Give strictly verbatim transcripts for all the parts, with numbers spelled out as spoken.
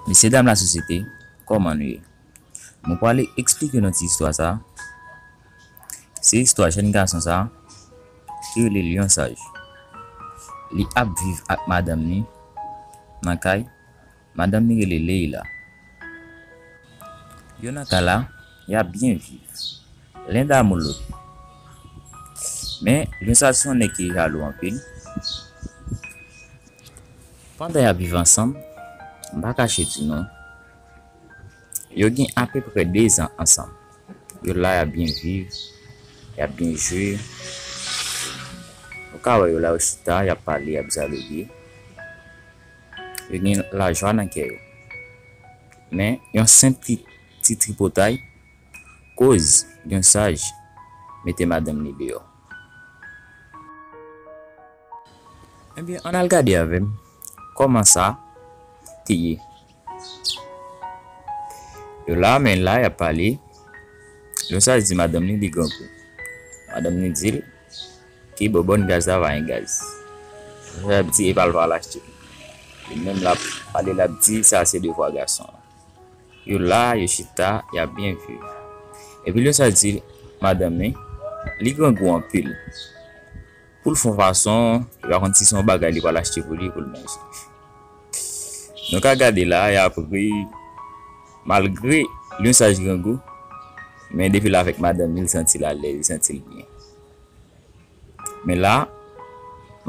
Mesye dam lasosyete, kòman nou ye? Mwen prale eksplike nou ti istwa sa. Se istwa jèn gason sa ki rele Lyon Saj. Li ap viv ak madanm li nan kay. Madanm li rele Leila. Yo nan kay la, y ap byen viv. Len damou lòt. Men, Lyon Saj se yon nèg ki jalou anpil. Pandan y ap viv ansanm, m pa kache di nou, yo gen apeprè de zan ansanm. Yo la, y ap byen viv, y ap byen jwe. Ou ka wè yo la, yo chita, y ap pale, y ap dyaloge. Yo gen lajwa nan kè yo. Men, yon senp ti, ti tripotay koz Lyon Saj mete madanm li deyò. Ebyen, ann al gade avè m kòman sa te ye. Yo la, men la, y ap pale. Lyon Saj di madanm li, li grangou. Madanm li di l, ki bòbòn gaz la pa gen gaz. Lyon Saj ap di, e pa l pral achte. Li menm l ap pale, l ap di, sa se devwa gason an. Yo la, yo chita, y ap byen viv. Epi Lyon Saj di madanm li, li grangou anpil. Pou l fè yon fason, li pa konn si se yon bagay li pral achte pou li, pou l manje. Nou ka gade la, y ap ri, malgre Lyon Saj grangou, men depi l avèk madanm li, li santi l alèz, li santi l byen. Men la,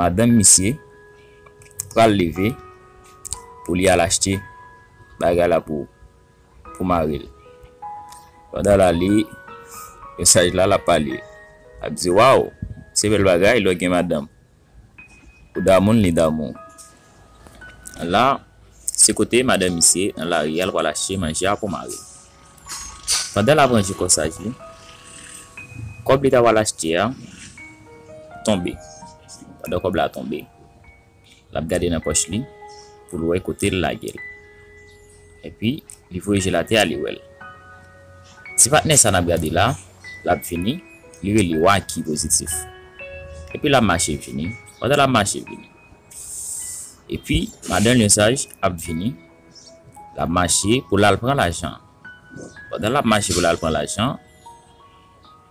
madanm misye pral leve pou li al achte bagay la pou, pou mari l. Pandan l ale, mesaj la, l ap pale. L ap di, waw, se bèl bagay lè w gen madanm. Ou damou l, li damou w. La, se kote madanm misye nan lari a, l pral achte manje a pou mari l. Pandan l ap ranje kòsaj li, kòb li ta pral achte a tonbe. Pandan kòb la tonbe, l ap gade nan pòch li pou l wè kote l lage l. Epi, li voye je l atè a, li wè l. Ti patnè sa n ap gade la, l ap vini, li rele Wacky Pozitif. Epi l ap mache vini. Pandan l ap mache vini, epi, madanm Lyon Saj ap vini. L ap mache pou l al pran lajan. Pandan l ap mache pou l al pran lajan,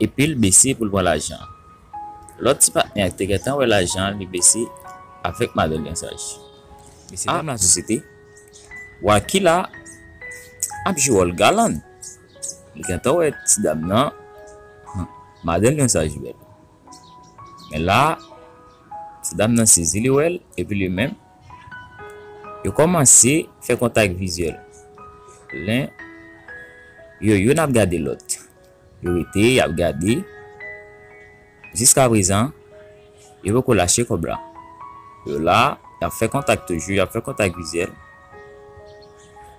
epi l bese pou l pran lajan. Lòt ti patnè a ki te gentan wè lajan an, li bese avèk madanm Lyon Saj. Mesye dam lasosyete, Wacky la ap jwe wòl galan. Li gentan wè ti dam nan, madanm Lyon Saj bèl. Men la, ti dam nan sezi, li wè l, epi li menm, yo kòmanse fè kontak vizyèl. Len, yo youn ap gade lòt. Yo rete, y ap gade. Jiskaprezan, yo poko lache kòb la. Yo la, y ap fè kontak toujou, y ap fè kontak vizyèl.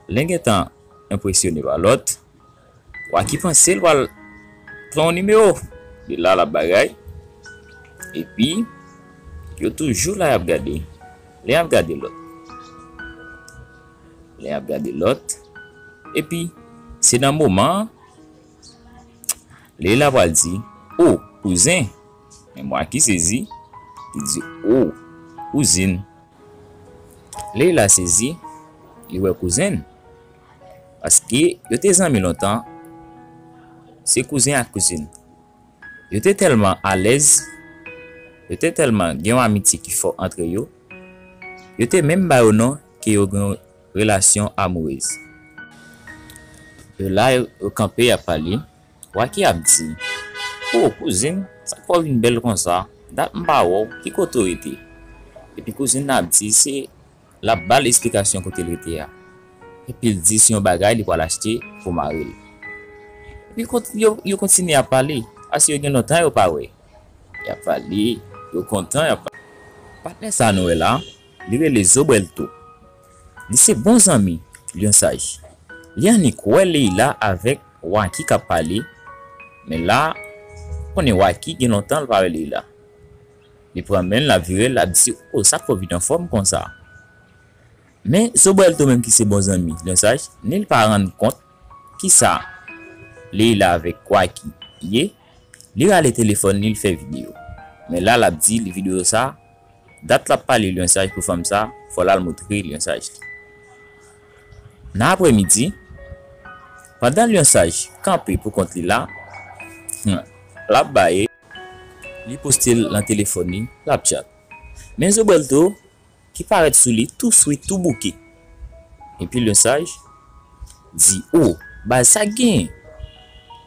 Len gentan enpresyone pa lòt. Wacky panse l pral pran yon nimewo. Li la, l ap bagay. Epi, yo toujou la, y ap gade. Len y ap gade lòt. Len y ap gade lòt. Epi, se nan moman an, Leila pral di, o, kouzen. Men Wacky sezi, li di, o, kouzin. Leila sezi, li wè kouzen l. Paske yo te zanmi lontan, se kouzen ak kouzin. Yo te tèlman alèz, yo te tèlman gen yon amitye ki fò antre yo, yo te menm ba yo non ke yo gen yon relasyon amourez. Yo la, yo, yo kanpe, y ap pale. Wacky ap di, o, kouzin, sa k fè w vin bèl konsa? Dat m pa wè w, ki kote w rete? Epi kouzin nan ap di, se, l ap ba l esplikasyon kote l rete a. Epi l di se yon bagay li pral achte pou mari l. Epi kont-, yo, yo kontinye ap pale, paske yo gen lontan yo pa wè. Y ap pale, yo kontan, y ap pale. Patnè sa nou wè la, li rele Zobrelto. Li se bon zanmi Lyon Saj. Li annik wè Leila avèk Wacky k ap pale, men la, konnen Wacky gen lontan l pa wè Leila. Li pran men l, l ap vire l, l ap di, o, sa k fè w vin anfòm konsa? Men Zobrelto menm ki se bon zanmi Lyon Saj, ni l pa rann kont kisa Leila avèk Wacky ye, li rale telefòn li, li fè videyo. Men la, l ap di li videyo sa, dat l ap pale Lyon Saj pou fanm sa, fò l al montre Lyon Saj li. Nan aprèmidi, pandan Lyonsaj kanpe pou kont li la, hmm, l ap baye, li poste l nan telefòn li, l ap tchat. Men Zobrèl tou, ki parèt sou li tou sweet, tou bouke. Epi Lyonsaj di, "O, baz, sa k genyen?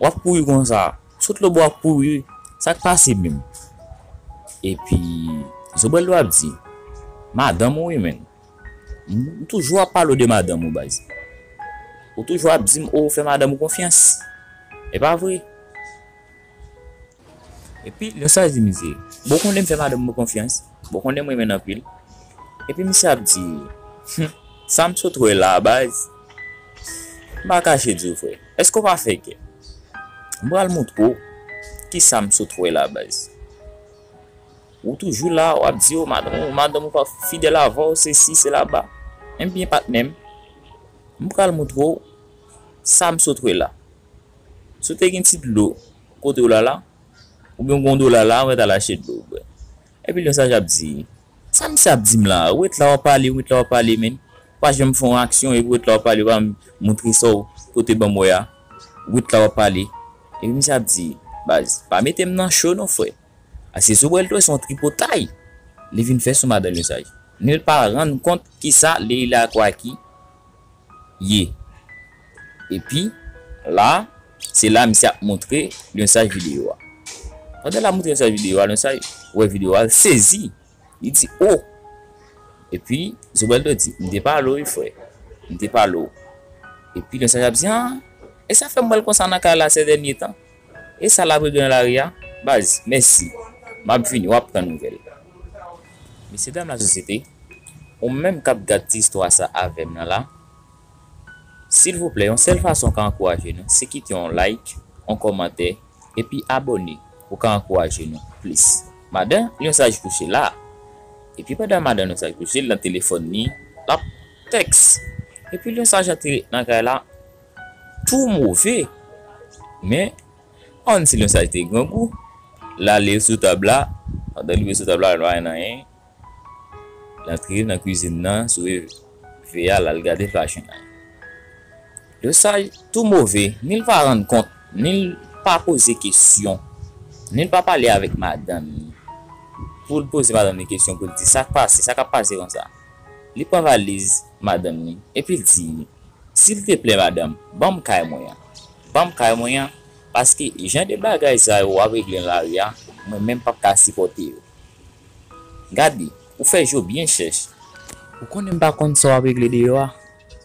W ap kouri konsa? Sot lòbò w ap kouri? Sa k pase menm?" Epi Zobrèl tou ap di, "Madanm ou wi, menn. M toujou ap pale w de madanm ou, baz. Ou toujou ap di m, o, ou fè madanm ou konfyans. E pa vre?" Epi Lyonsaj di misye, "Bon, w konnen m fè madanm mwen konfyans. Bon, w konnen m renmen l anpil." Epi misye ap di, "Hum, sa m sot wè la, baz. M pa kache di w, frè. Èske w pa fè kè? M pral montre w ki sa m sot wè la, baz. Ou toujou la, w ap di, o, madanm ou, madanm ou pa fidèl avè w, sesi, sela." Ebyen, patnè m, m pral montre w sa m sot wè la. Si w te gen ti dlo kote w la la, oubyen w gen yon dola la, mwen t al achte dlo w bwè. Epi Lyonsaj ap di, "Sa misye ap di m la? Ou ret la w ap pale, ou ret la w ap pale, menn. Ou pa janm fè yon aksyon, epi ou ret la w ap pale, ou pa montre sa w pote ban m wè a. Ou ret la w ap pale." Epi misye ap di, "Baz, pa mete m nan cho non, frè." Paske Zobrèl tou se yon tripotay li vin fè sou madanm Lyonsaj. Ni l pa rann kont kisa Leila ak Wacky ye. Epi, la, se la misye ap montre Lyonsaj videyo a. Pandan l ap montre Lyonsaj videyo a, Lyonsaj wè videyo a, l sezi. Li di, "O!" Epi, Zobrèl tou di, "M te pale w wi, frè. M te pale w." Epi, Lyonsaj ap di, "A, e sa fè m wè l konsa nan kay la sè dènye tan." E sa l ap regle nan lari a? Baz, mèsi. M ap vini, w ap pran nouvèl. Mesyedam lasosyete, ou menm k ap gad ti istwa sa avè m nan la, silvouplè, yon sèl fason w ka ankouraje nou, se kite yon like, yon kòmantè, epi abòne pou w ka ankouraje nou plis. Madan Lyonsaj kouche la, epi pandan madan Lyonsaj kouche, l nan telefòn li, l ap tèks. Epi Lyonsaj antre nan kay la, tou move. Men, pa konn si Lyonsaj te grangou. L ale sou tab la. Pandan l rive sou tab la, l pa jwenn anyen. L antre nan kwizin nan, soulve a, l al gade l pa jwenn anyen. Lyonsaj tou move, ni l pa rann kont, ni l pa poze kesyon, ni l pa pale avèk madanm li. Pou l poze madanm li kesyon, pou l di sa k pase, sa k ap pase konsa. Li pran valiz madanm li, epi l di, "Silteplè, madanm, ban m kay mwen an. Ban m kay mwen an, paske jan de bagay sa yo w ap regle nan lari a, mwen menm p ap ka sipòte yo. Gade, ou fè je w byen chèch. Ou konnen m pa konn sa w ap regle deyò a."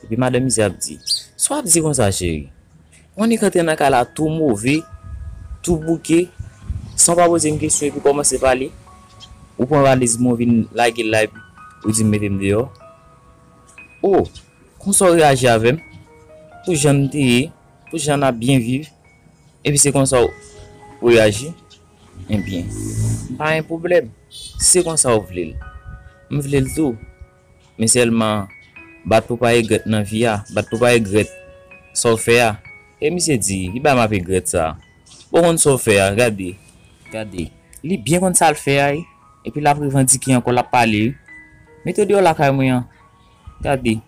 Epi madanm misye ap di, "Sa w ap di konsa, cheri? Ou annik antre nan kay la tou move, tou bouke, san w pa poze m kesyon epi kòmanse pale. Ou pran valiz mwen, ou vin lage l la epi ou di m mete m deyò. O, konsa w reyaji avè m? Pou jan n te ye, pou jan n ap byen viv, epi se konsa w reyaji? Ebyen, m pa gen pwoblèm. Si se konsa w vle l, m vle l tou. Men sèlman, bat pou pa regrèt nan vi a, bat pou pa regrèt sa w fè a." E misye di, "Ki bagay m ap regrèt sa? Ou konn sa w fè a, gade, gade." Li byen konn sa l fè a, wi. Epi l ap revandike ankò, l ap pale, wi. "Mete w deyò lakay mwen an. Gade."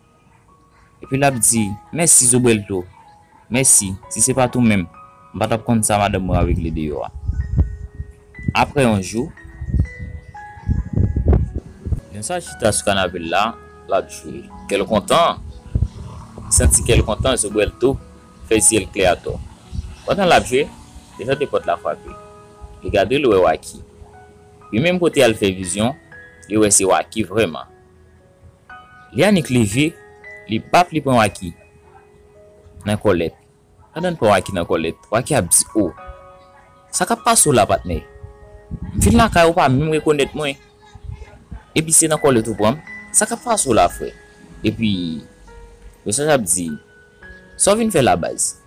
Epi l ap di, "Mèsi, Zobrèl tou. Mèsi. Si se pa t ou menm, m pa t ap konn sa madanm mwen ap regle deyò a." Apre yon jou, Lyonsaj chita sou kanape l la, l ap jwe. Kè l kontan. Li santi kè l kontan, Zobrèl tou fè zye l klè atò. Pandan l ap jwe, li tande pòt la frape. Li gade, li wè Wacky. Li menm kote al fè vizyon, li wè se Wacky vrèman. Li annik leve, li p ap li pran Wacky nan kòlèt. Pandan l pran Wacky nan kòlèt, Wacky ap di, "O, sa k ap pase w la, patnè? M vin lakay ou, ou pa menm rekonèt mwen. Epi se nan kòlèt ou pran m? Sa k ap pase w la, frè?" Epi Lyonsaj ap di, "Sa w vin fè la, baz?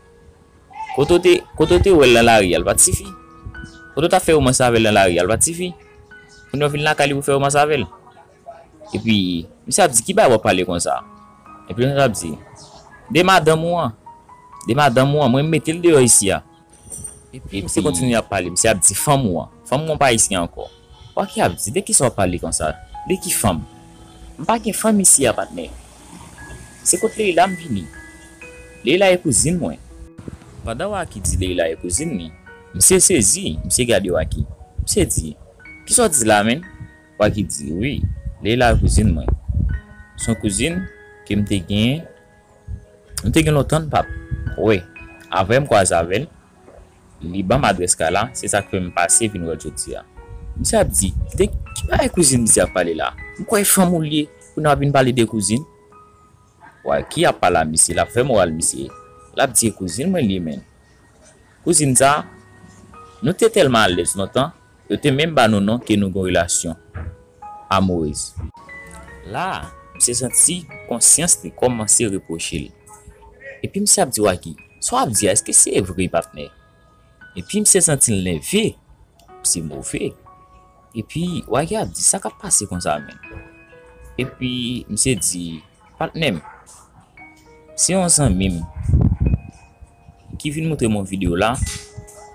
Kote w te, kote w te wè l nan lari a, l pa t sifi? Kote w t ap fè womans avè l nan lari a, l pa t sifi? Kounye a w vin lakay li pou fè womans avè l?" Epi misye ap di, "Ki bagay w ap pale konsa?" Epi Lyonsaj ap di, "De madanm ou an. De madanm ou an. Mwen m mete l deyò isi a." Epi misye kontinye ap pale. Misye ap di, "Fanm ou an. Fanm ou an pa isi ankò." Wacky ap di, "De kisa w ap pale konsa? De ki fanm? M pa gen fanm isi a, patnè. Se kot Leila m vini. Leila e kouzin mwen. Pandan Waky di Leila e kouzin li, misye sezi, misye gade Waky. Misye di, "Kisa w di la, menn?" Waky di, "Wi, Leila e kouzin mwen. Se yon kouzin ke m te gen, m te gen lontan m p ap wè. Avè m kwaze avè l, li ban m adrès kay la, se sa k fè m pase vin wè l jodi a." Misye ap di, "De ki bagay kouzin misye ap pale la? M kwè e fanm ou l ye, kounye a w ap vin pale de kouzin?" Waky ap pale a misye, l ap fè moral misye. L ap di, "E kouzin mwen l ye, menn. Kouzin sa, nou te tèlman alèz lontan, yo te menm ba nou non ke nou gen yon relasyon amourez." La, misye santi konsyans li kòmanse repwoche l. Epi misye ap di Waky, "Sa w ap di a, èske se vre, patnè?" Epi misye santi l nève, se move. Epi Waky ap di, "Sa k ap pase konsa, menn?" Epi misye di, "Patnè m, se yon zanmi m ki vin montre m yon videyo la.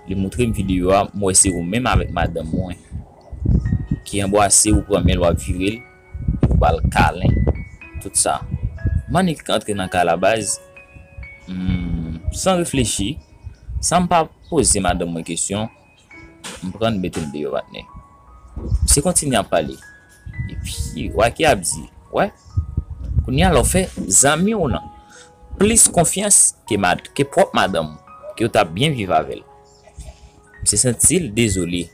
Li montre m videyo a, m wè se ou menm avèk madanm mwen ki anbwase, ou pran men l, w ap vire l, ou ba l kalen, tout sa. M annik antre nan kay la, baz, hmm, san reflechi, san m pa poze madanm mwen kesyon, m pran m mete l deyò, patnè." Misye kontinye ap pale. Epi Waky ap di, "Wè, kounye a la w fè zanmi w lan plis konfyans ke mad-, ke pwòp madanm ou, ke w t ap byen viv avè l." Misye santi l dezole.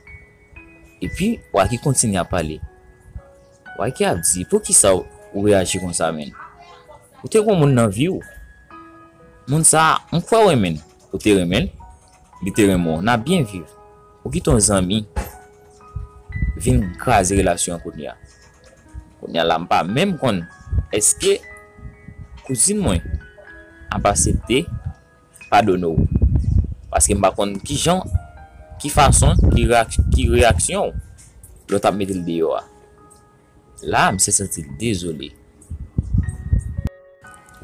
Epi Waky kontinye ap pale. Waky ap di, "Poukisa w reyaji konsa, menn? Ou te gon moun nan vi w. Moun sa a, m kwè w renmen l. Ou te renmen l, li te renmen w. N ap byen viv. Ou kite yon zanmi vin kraze relasyon an kounye a. Kounye a la, m pa menm konn èske kouzin mwen ap aksepte padone w. Paske m pa konn kijan, ki fason, ki reyak-, ki reyaksyon w lè w t ap mete l deyò a." La, misye santi l dezole.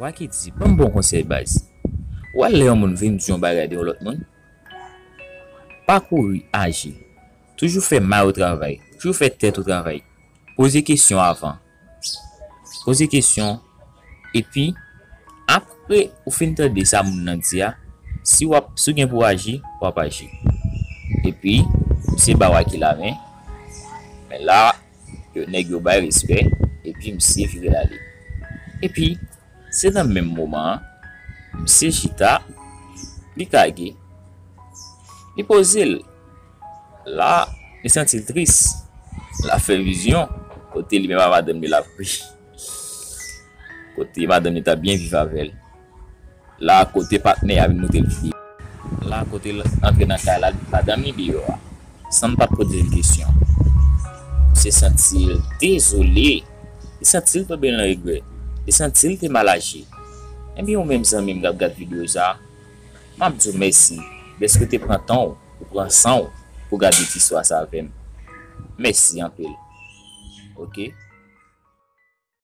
Waky di, "Ban m bon konsèy, baz. Ou wè lè yon moun vin di yon bagay de yon lòt moun, pa kouri aji. Toujou fè may ou travay. Toujou fè tèt ou travay. Poze kesyon avan. Poze kesyon. Epi, apre ou fin tande sa moun nan di a, si w ap, si w gen pou w aji, w ap aji." Epi, misye ba Waky lamen. Men la, yo, nèg yo bay respè, epi misye vire l ale. Epi, se nan menm moman an, misye chita, li kage, li poze l. La, li santi l tris. L ap fè vizyon kote li menm ak madanm li l ap ri. Kote madanm li t ap byen viv avè l. La, kote patnè a vin montre l videyo. La, kote l antre nan kay la, madanm li deyò a, san l pa t poze l kesyon. Misye santi l dezole. Li santi l tonbe nan regrè. Li santi l te mal aji. Ebyen, ou menm zanmi m k ap gad videyo sa a, m ap di w mèsi dèske w te pran tan w, ou pran san w pou gade ti istwa sa avè m. Mèsi anpil. Oke?